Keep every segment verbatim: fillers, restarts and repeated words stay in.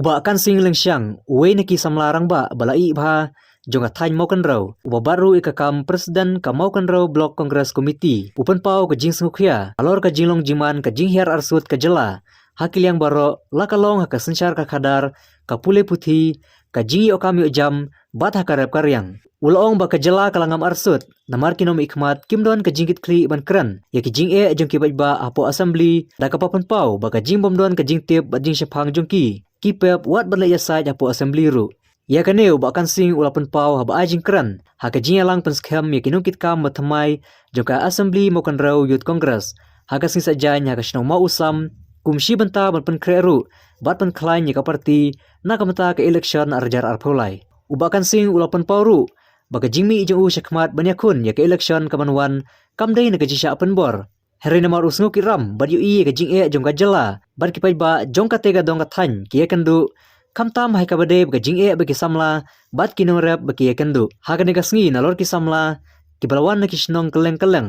Bah Kansing Lyngshang, uwei na ki samla rangbah ba la ïeh bha jong ka thaiñ Mawkynrew, uba bat ruh ïa ka kam President ka Mawkynrew Block Congress Committee, u pynpaw ka jingsngewkhia halor ka jinglong jingman ka jinghiar arsut ka jylla ha ki liang baroh, la ka long ha ka synshar ka khadar, ka pule puthi, ka jingïoh kam ïoh jam, bad ha ka rep ka riang. U la ong ba ka jylla ka la ngam arsut namar ki nongmihkhmat kim don ka jingkitkhlieh ban kren ïa ki jingeh jong ki paidbah hapoh Assembly, da kaba pynpaw ba ka jingbym don ka jingtip bad jingshemphang jong ki, ki pep wat ban leit ïasaid hapoh Assembly ruh. Ïa kane u Bah Kansing u la pynpaw haba ai jingkren ha ka jingïalang pynskhem ïa ki nongkitkam ba thymmai jong ka Assembly Mawkynrew Youth Congress ha ka sngi Saitjaiñ ha ka shnong Mawusam, kum shi bynta ban pynkhreh ruh bad pynkhlaiñ ïa ka party na ka bynta ka election ar hajar arphew lai. U Bah Kansing u la pynpaw ruh ba ka jingmih jong u shakhmat ban ïakhun ïa ka election kaban wan kam dei na ka jingshah pynbor. Hynrei namar u sngewkit ram bad ïohi ïa ka jingeh jong ka jylla bad ki paidbah jong kata ka dong ka thaiñ ki ïakynduh, khamtam ha kaba dei ba ka jingeh ba ki samla bad ki nongrep ba ki ïakynduh. Ha kane ka sngi nalor ki samla kiba la wan na ki shnong kylleng kylleng,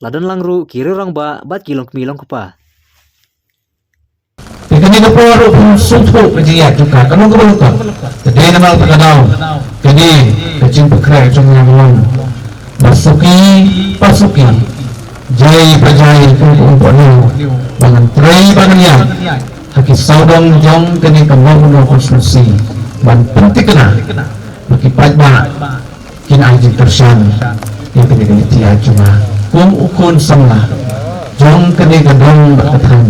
la don lang ruh ki riew rangbah bad ki longkmie longkpa. Te kane ka por ruh phin sngewthuh ka jingïaid jong ka, ka long kaba lyngkot. Te dei namar kata ka daw, ka dei ka jingpynkhreh jong nga ka long ba suki pa suki, jai pa jai, kum ka umpoh ne, ba ngan trei ba ngan ïaid ha ki sawdong jong kane ka Mawkynrew constituency ban pynthikna ba ki paidbah kin ai jingkyrshan ïa kane ka lynti ïaid jong nga kum u khun samla jong kane ka dong bad ka thaiñ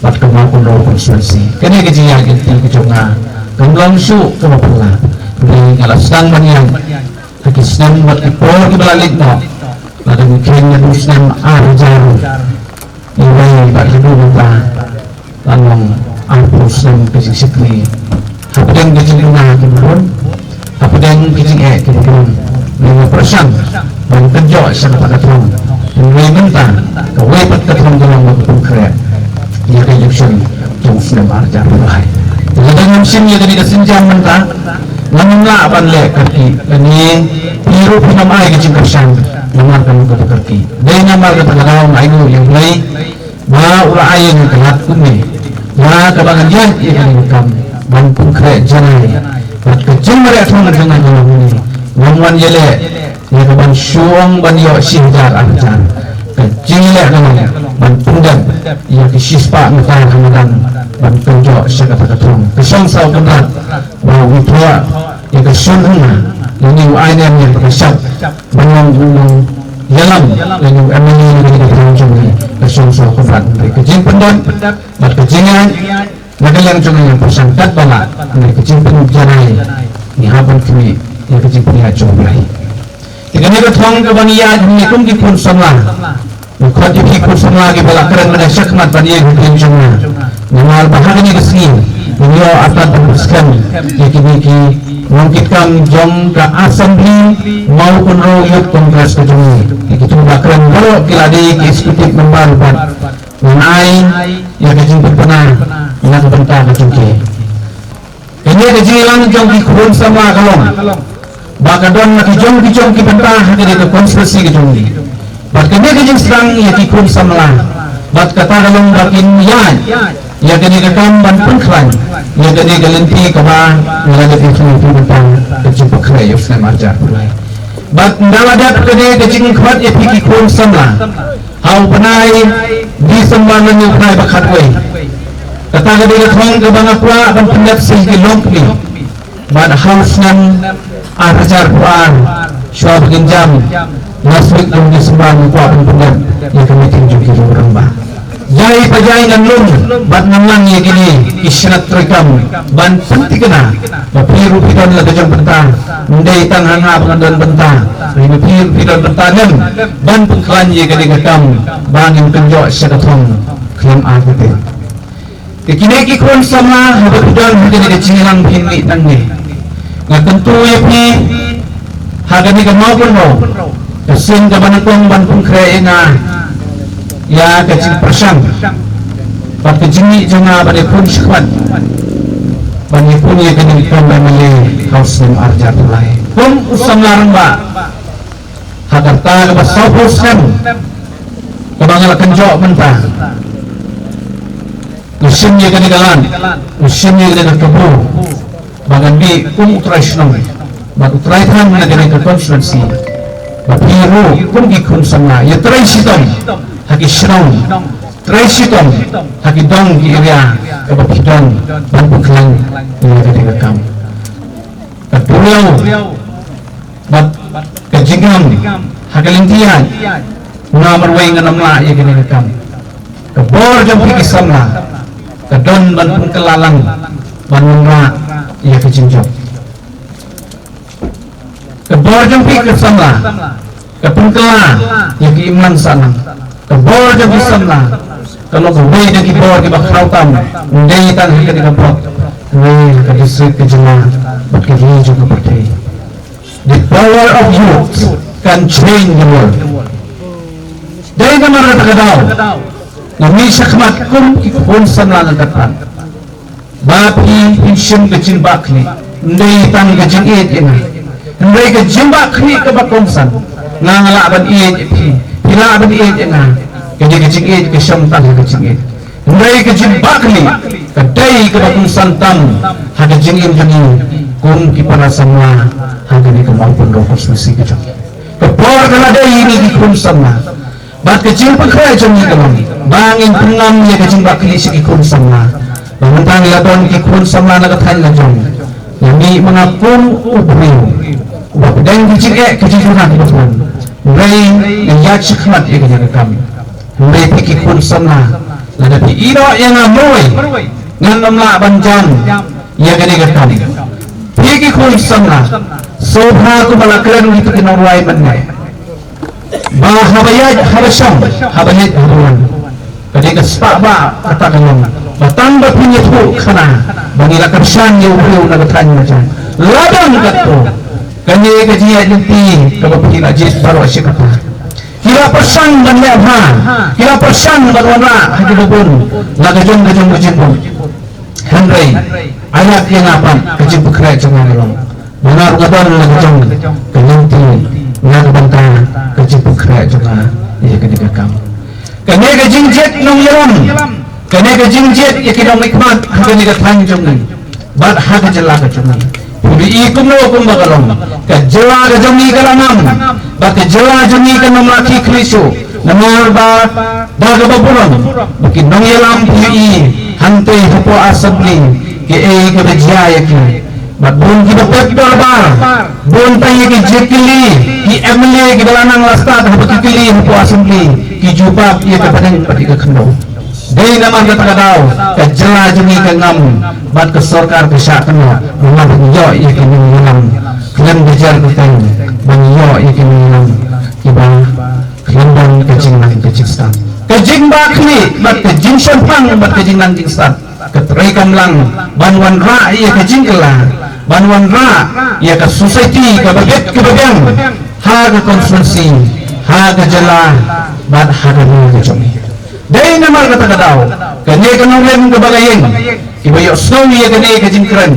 bad ka Mawkynrew constituency. Kane ka jingïaid lynti ka jong nga kam long shuh kaba phylla. Hynrei nga la sdang ban ïaid ha ki snem bad ki por kiba la leit noh, lada ngi kheiñ naduh u snem ar hajar uwei bad haduh mynta, la long arphew snem ka jingshakri hapdeng ka jingduna kiba bun, hapdeng ka jingeh kiba bun. Nga pyrshang ban kynjoh sha kata ka thong. Hynrei mynta kawei pat ka thong ka long ba ka pynkhreh ïa ka election jong u snem ar hajar arphew lai. Lada ngam shim ïa kane ka sienjam mynta, ngam lah ban leh kyrkieh. Lane phi ruh phin ym ai ka jingkyrshan namar kane ka kyrkieh. Dei namar kata ka daw nga ainguh ïa U Blei ba u la ai ïa nga ka lad kumne, ïa kaba ngan ïaid ïa kane ka kam ban pynkhreh janai. Bad ka jingmareh thong jong nga ka long ne, ngam wan ïaleh ïa kaban shong ban ïoh shi hajar ar hajar. Ka jingleh ka long ban pyndep ïa ka shispah meter ha madan ban kynjoh sha kata ka thong. Ka shong saw kynrad ba u ithuh ïa ka shun hynna, lane u ai nem ïa ka shap ban long u nongïalam lane u M L A na ka liang jong ngi. Ka shong saw kynrad, hynrei ka jingpyndep bad ka jingïaid na ka liang jong ngi, ngi pyrshang katba lah, hynrei ka jingpynjanai ngi hap ban khmih ïa ka jingpynïaid jong U Blei. Te kane ka thong kaba ngi ïaid ngi kum ki khun samla, ngi khot ïa phi khun samla kiba la kren mynta shakhmat ban ïaid ha ka liang jong nga. Namar ba ha kane ka sngi ngin ïoh artat ban pynskhem ïa kine ki nongkitkam jong ka Assembly Mawkynrew Youth Congress ka jong ngi. Ïa kito kiba la kren baroh ki la dei ki executive member bad ngan ai ïa ka jingpynbna na ka bynta ka jong ki. Kane ka jingïalang jong ki khun samla ka long ba ka don na ki jong ki jong ki bynta ha kane ka constituency ka jong ngi. Bad kane ka jingsdang ïa ki khun samla bad kata ka long ba kin ïaid ïa kane ka kam ban pynkhlaiñ ïa kane ka lynti kaba ngi la dep ïa ki bynta ka jingpynkhreh ïa u snem ar hajar arphew lai. Bad ynda la dep kane ka jingkhot ïa phi ki khun samla ha u bnai December lane u bnai ba khatwei, kata ka dei ka thong kaba nga kwah ban pyndep sha ki longkmie. Bad ha u snem ar hajar arphew ar, shuwa ba kin jam, last week jong December nga kwah ban pyndep ïa ka meeting jong ki rangbah. Jai pa jai ngan lum bad ngan lang ïa kine ki shnat treikam ban pynthikna ba phi ruh phi don la ka jong bynta. Ym dei tang ha nga ba ngan don bynta, hynrei phi ruh phi don bynta lem ban pynkhlaiñ ïa kane ka kam ba ngin kynjoh sha ka thong khlem artatien. Te kine ki khun samla haba phi don ha kane ka jingïalang phin mih nangne, nga kyntu ïa phi ha kane ka Mawkynrew, ka sien kaba nyngkong ban pynkhreh ïa nga ïa ka jingpyrshang bad ka jingmih jong nga ban ïakhun shakhmat ban ïakhun ïa kane ka kam M L A ha u snem ar hajar arphew lai. Kum u samla rangbah ha kata kaba sawphew snem kaba nga la kynjoh mynta, Ngi shim ïa kane ka lad, ngi shim ïa kane ka kabu, ba ngan mih kum u trai shnong bad u trai thaiñ na kane ka constituency, ba phi ruh kum ki khun samla ïa trei shitom ha ki shnong, trei shitom ha ki dong ki area kaba phi don ban pynkhlan ïa kane ka kam. Ka duriaw bad ka jingam ha ka lynti ïaid, nga marwei ngan ym lah ïa kane ka kam. Ka bor jong phi ki samla ka don ban pynkylla lang ban wanrah ïa ka jingjop. Ka bor jong phi ki samla ka pynkylla ïa ki imlang sahlang. Ka bor jong ki samla ka long kawei na ki bor kiba khraw tam, ym dei tang ha kane ka block, hynrei ha ka district, ka jylla bad ka ri jong ka pyrthei. The power of youth can change the world. Dei namar kata ka daw nga mih shakhmat kum ki khun samla, nga kyrpad ba phi phin shim ka jingbakla, ym dei tang ka jingïeit ïa nga, hynrei ka jingbakla kaba kongsan. Nga, nga lah ban ïeit ïa phi, phi lah ban ïeit ïa nga. Ka dei ka jingïeit ka shong tang ha ka jingïeit. Hynrei ka jingbakla ka dei kaba kongsan tam ha ka jingim jong ngi kum ki para samla ha kane ka Mawpynroi constituency ka jong ngi. Ka por ka la dei ïa ngi ki khun samla. Bad ka jingpynkhreh jong ngi ka long ba ngin pynngam ïa ka jingbakla sha ki khun samla. Ba mynta ngi la don ki khun samla na ka thaiñ la jong, la mih ma nga kum u briew uba pdeng ki jingeh ki jingkyrkhu kiba bun. Hynrei ngi ïaid shakhmat ïa kane ka kam. Hynrei phi ki khun samla, lada phi ïehnoh ïa nga marwei, ngan ym lah ban jan ïa kane ka kam. Phi ki khun samla, sngewbha kumba la kren kito ki nongrwai mynne, ba haba ïaid haba shong, haba leit haba wan, ka dei ka spah ba kata ka long. Ba tang ba phin ïathuh khana ba ngi la kyrshan ïa u briew na ka thaiñ marjan. La don katto, kane ka jingïaid lynti kaba phi la jied baroh shi katta. Ki la pyrshang ban leh bha, ki la pyrshang ban wanrah ha kiba bun na ka jong ka jong ka jingpynbun. Hynrei ai lad ïa nga pat, ka jingpynkhreh jong nga ka long ba nga ruh nga don na ka jong ka lynti na ka bynta ka jingpynkhreh jong nga ïa kane ka kam. Kane ka jingjied nongïalam, kane ka jingjied ïa ki nongmihkhmat ha kane ka thaiñ jong ngi bad ha ka jylla ka jong ngi. Phi i kumno kumba ka long, ka jylla ka jong ngi ka la ngam bad ka jylla jong ngi kan ym lah khih khlieh shuh. Namar ba da kaba burom ba ki nongïalam, phi i hangtei hapoh Assembly, kiei kiba jia ïa ki. Bad bun kiba pep dorbar, bun tang ïa ki jingkylli, ki M L A kiba la nang la stad haba ki kylli hapoh Assembly, ki jubab ïa ka bneng bad ïa ka khyndew. Dei namar kata ka daw ka jylla jong ngi ka ngam bad ka sorkar ka shah kynnoh namar ban ïoh ïa ki nongïalam khlem da jer kyrteng, ban ïoh ïa ki nongïalam kiba khlem don ka jingnang ka jingstad. Ka jingbakla bad ka jingshemphang bad ka jingnang jingstad ka treikam lang ban wanrah ïa ka jingkylla, ban wanrah ïa ka society kaba bit kaba biang ha ka constituency, ha ka jylla bad ha ka ri ka jong ngi. Dei namar kata ka daw kane ka nongrim kaba ka ïeng, kiba ïohsngew ïa kane ka jingkren,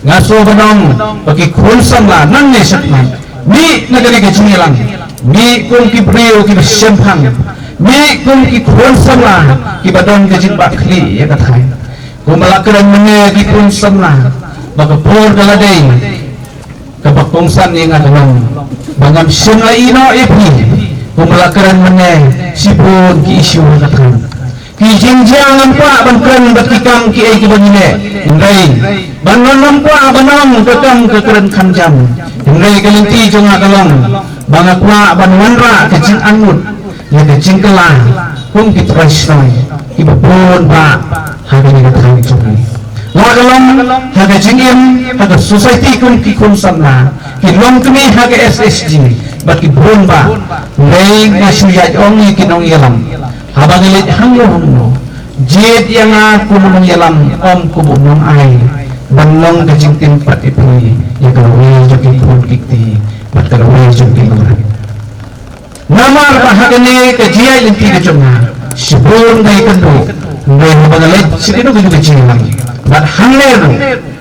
nga sngewbha ban ong ba ki khun samla nangne shakhmat, mih na kane ka jingïalang, mih kum ki briew kiba shemphang, mih kum ki khun samla kiba don ka jingbakla ïa ka thaiñ. Kumba la kren mynne ki khun samla, ba ka por ka la dei kaba kongsan ïa nga ka long ba ngam shym la ïehnoh ïa phi. Kumba la kren mynne, shibun ki issue ha ka thaiñ, ki jingjia ngam kwah ban kren bad ki kam kiei kiba ngi leh. Hynrei ban wan ngam kwah ban ong ka kam ka kren kham jam. Hynrei ka lynti jong nga ka long ba nga kwah ban wanrah ka jingangnud ïa ka jingkylla kum ki trai shnong kiba bun bah ha kane ka thaiñ jong ngi. La ka long ha ka jingim, ha ka society kum ki khun samla, ki longkmie ha ka S H G bad ki bun bah. Hynrei nga shu ïaid ong ïa ki nongïalam, haba ngi leit hangno hangno, jied ïa nga kum u nongïalam, ym kum u nongai, ban long ka jingtim pat ïa phi ïa ka lawei jong ki khun ki kti bad ka lawei jong ki nongrep. Namar ba ha kane ka jingïaid lynti ka jong nga, shibun nga ïakynduh, hynrei haba nga leit sha kino kino ka jingïalang bad hangne ruh,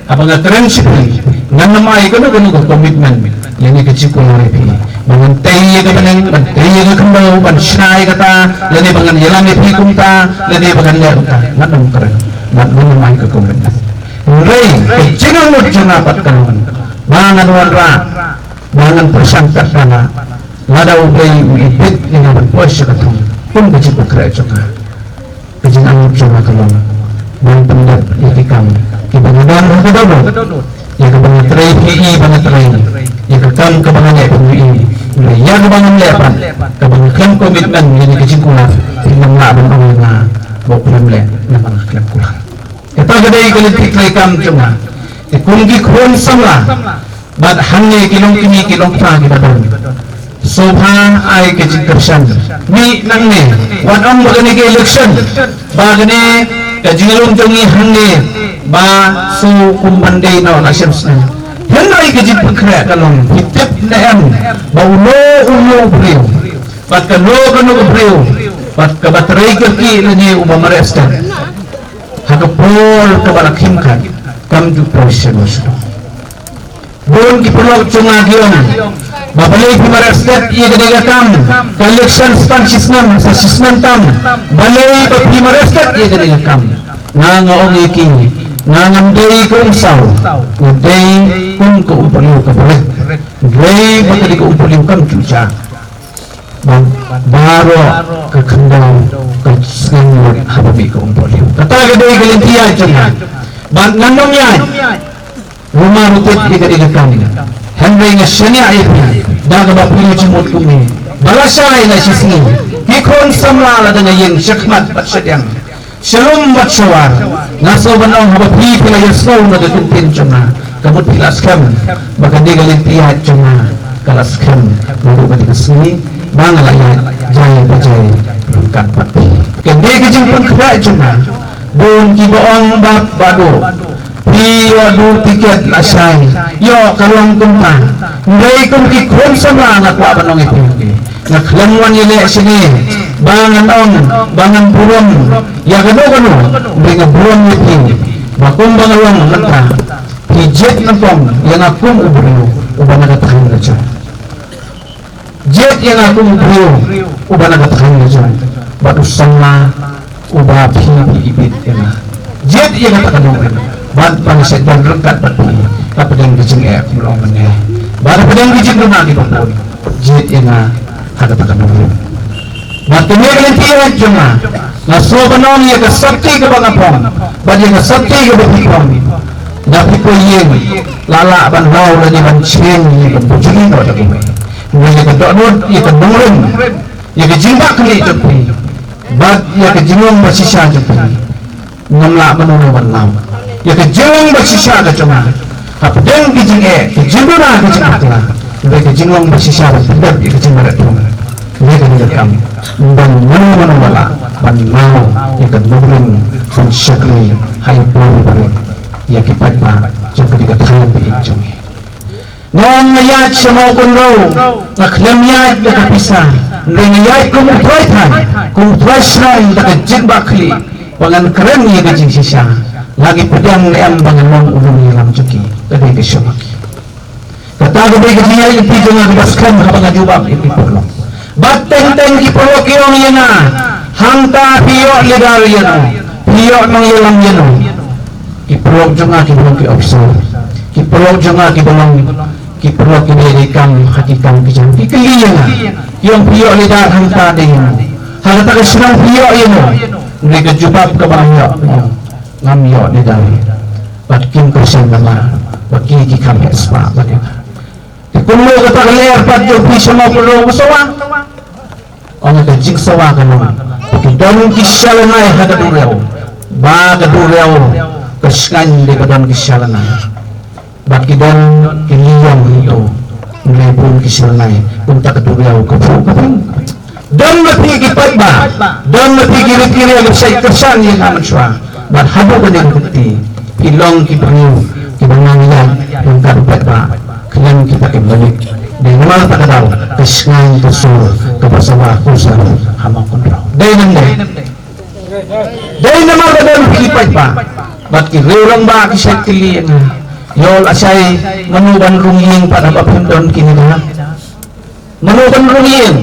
haba nga kren sha phi, ngan ym ai kano kano ka commitment lane ka jingkular ïa phi ba ngan tei ïa ka bneng, ban tei ïa ka khyndew, ban shna ïa kata, lane ba ngan ïalam ïa phi kumta, lane ba ngan leh kumta. Ngan ym kren. Bad ngin ym ai ka commitment. Hynrei ka jingangnud jong nga pat ka long ba ngan wanrah, ba ngan pyrshang katba lah, lada U Blei u ibit ïa nga ban poi sha ka thong kum ka jingpynkhreh jong nga. Ka jingangnud jong nga ka long ban pyndep ïa ki kam kiba nga don ha ka dohnud, ïa kaba nga trei phi i ba nga trei, ïa ka kam kaba nga leh phi i, ïa kaba ngam leh pat, kaba nga khlem commitment ïa ka jingkular, phin ym lah ban ong ïa nga ba u khlem leh namar nga khlem kular. Kata ka dei ka lynti treikam jong nga. Te kum ki khun samla bad hangne ki long kmie ki long kpa kiba don, sngewbha ai ka jingkyrshan. Mih nangne, wat ong ba kane ka election, ba kane ka jinglong jong ngi hangne ba shu kum ban dei noh la shem snem. Hynrei ka jingpynkhreh ka long, phi tip ne em ba uno uno u briew bad kano kano u briew bad kaba trei kyrkieh lane uba mareh stet ha ka por kaba la khim khat, kam ju poi sha no sha no. Bun ki paralok jong nga ki ong ba balei phi mareh stet ïa kane ka kam, ka election sa tang shisnem, sa shisnem tam, balei ba phi mareh stet ïa kane ka kam? Nga nga ong ïa ki, nga ngam dei ka umsaw, nga dei kum ka umbriew ka briew. Dei ba ka dei ka umbriew kam ju ja. Bad baroh ka khyndew ka sngew lut haba mih ka umbriew. Kata ka dei ka lynti ïaid jong nga. Bad ngan ym ïaid ruh ma ruh tip ïa ka dei ka kam. Hynrei nga shaniah ïa phi da kaba phi la jingmut kumne. Ba lashai lashisngi ki khun samla lada nga ïeng shakhmat bad shadiang, shalum bad shawar, nga sngew ban ong haba phi phi la ïasngew na ka ktien jong nga, ka mut phi la skhem ba kane ka lynti ïaid jong nga ka la skhem naduh kane ka sngi ba nga la ïaid jai ba jai ryngkat bad phi. Kane ka jingpynkhreh jong nga, bun kiba ong bad ba duh, phi ïoh duh tiket lashai, ïoh ka long kumta. Hynrei kum ki khun samla nga kwah ban ong ïa phi, nga khlem wan ïaleh shane ba ngan ong ba ngan burom ïa kano kano, hynrei nga burom ïa phi ba kumba nga long mynta, phi jied nyngkong ïa nga kum u briew uba na ka thaiñ ka jong. Jied ïa nga kum u briew uba na ka thaiñ ka jong bad u samla uba phi phi ibit ïa nga. Jied ïa kata ka nongrim bad ban shait don ryngkat bad phi hapdeng ka jingeh kum long mynne bad hapdeng ka jingduna kiba bun. Jied ïa nga ha kata ka nongrim. Bad kane ka lynti ïaid jong nga, nga sngew ban ong ïa ka sopti kaba nga phong bad ïa ka sopti kaba phi phong, da phi poi ïing la lah ban law lane ban shim ïa ka bujli noh da kawei. Ïa ka dohnud, ïa ka nongrim, ïa ka jingbakla jong phi bad ïa ka jinglong ba shisha jong phi, ngam lah mano mano ban law. Ïa ka jinglong ba shisha ka jong nga hapdeng ka jingeh, ka jingduna, ka jingbakla, ïa ka jinglong ba shisha ban pyndep ïa ka jingmareh thung, ïa ka dei ka kam ban mano mano ba lah ban law ïa ka nongrim ban shakri ha i bor i barit ïa ki paidbah jong ka dei ka thaiñ ba ïeit jong ngi. Nga ong nga ïaid sha Mawkynrew, nga khlem ïaid da ka pisa, hynrei nga ïaid kum u trai thaiñ, kum u trai shnong da ka jingbakla ba ngan kren ïa ka jingshisha. La ki pdiang ne em ba ngan long u nongïalam jong ki, ka dei ka shong ha ki. Kata ka dei ka jingïaid lynti jong nga kaba skhem haba nga jubab ïa ki paralok. Bad teng teng ki paralok ki ong ïa nga, hangta phi ïoh leader ïa no, phi ïoh nongïalam ïa no. Ki paralok jong nga kiba long ki officer, ki paralok jong nga kiba long ki paralok kiba ïadei kam ha ki kam ki jam, ki kylli ïa nga, ki ong phi ïoh leader hangta dei ïa no, ha kata ka shnong phi ïoh ïa no. Hynrei ka jubab kaba nga ïoh, ngam ïoh leader. Bad kim kyrshan namar ba ki ki kham heh spah bad ïa nga. Te kumno kata ka lyer pat jong phi sha Mawkynrew, Mawsawa? Ong ka jingsawa ka long ba ki don ki sha lyngngai ha ka duriaw, ba ka duriaw ka shngaiñ dei ba don ki sha lyngngai. Bad ki don ki liang hangto, hynrei bun ki sha lyngngai, kumta ka duriaw ka phuh ka phuh. Don ma phi ki paidbah, don ma phi ki rit ki riaw ki shait kyrshan ïa nga mynshuwa. Bad haduh kane ka kti phi long ki briew kiba nang ïaid ryngkat u paidbah khlem kita ki minit. Dei namar kata ka daw ka shngaiñ ka sur kaba sawa ha u sar ha Mawkynrew. Dei namar, dei namar ba don phi ki paidbah bad ki riew rangbah ki shait kylli ïa nga, ïoh lashai mano ban rung ïing pat haba phim don ki leader? Mano ban rung ïing?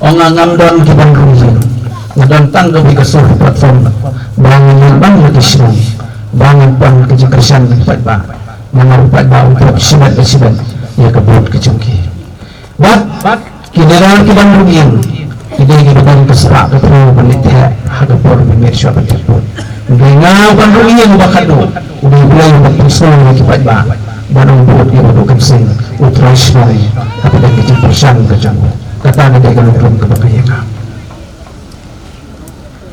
Ong nga ngam don ki ban rung ïing. Nga don tang kawei ka sor platform ba ngan ban ban ïa ki shnong, ba ngan pang ka jingkyrshan na ki paidbah. Namar u paidbah u pop shimet ba shimet ïa ka vote ka jong ki. Bad ki leader ki ban rung ïing, ki dei kiba don ka spah ka thru ban leit theh ha ka por ba miet shuwa ban theh vote. Nga ban rung ïing ba khadduh, u dei u Blei uba pynsngew ïa ki paidbah ban ong vote ïa u Bah Duh Kensing, u trai shnong, hapdeng ka jingkyrshan ka jong u. Kata ka dei ka lyngngoh kaba ka ïa nga.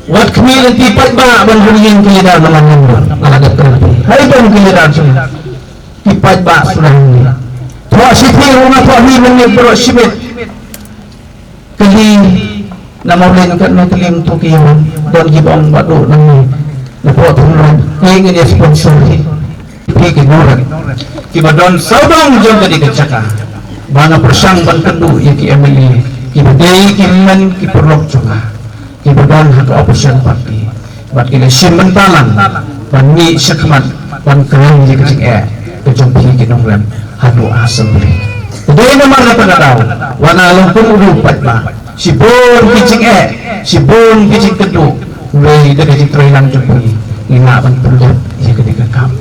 Wat khmih lynti paidbah ban rung ïing ki leader namar ngam don. Nga la dep kren. Hai ban ki leader jong ki paidbah suda hangne. Thoh shithi ruh nga thoh hi mynne baroh shimet. Kali namar len katno kali to ki ïa don ki bong ba duk nangne. Napoh thung rai ki ngin ïa sponsor hi. Ki ki nongrep kiba don sawdong jong ka dei ka jaka ba nga pyrshang ban kynduh ïa ki M L A kiba dei ki men ki paralok jong nga kiba don ha ka opposition party bad ki la shim bynta lang ban mih shakhmat ban kren ïa ka jingeh ka jong phi ki nongrep haduh ha assembly. Ka dei namar kata ka daw wat la long kum u dei u paidbah shibun ki jingeh shibun ki jingkynduh. Wei da ka jingtrei lang jong phi ngi lah ban pynlong ïa ka dei ka kam.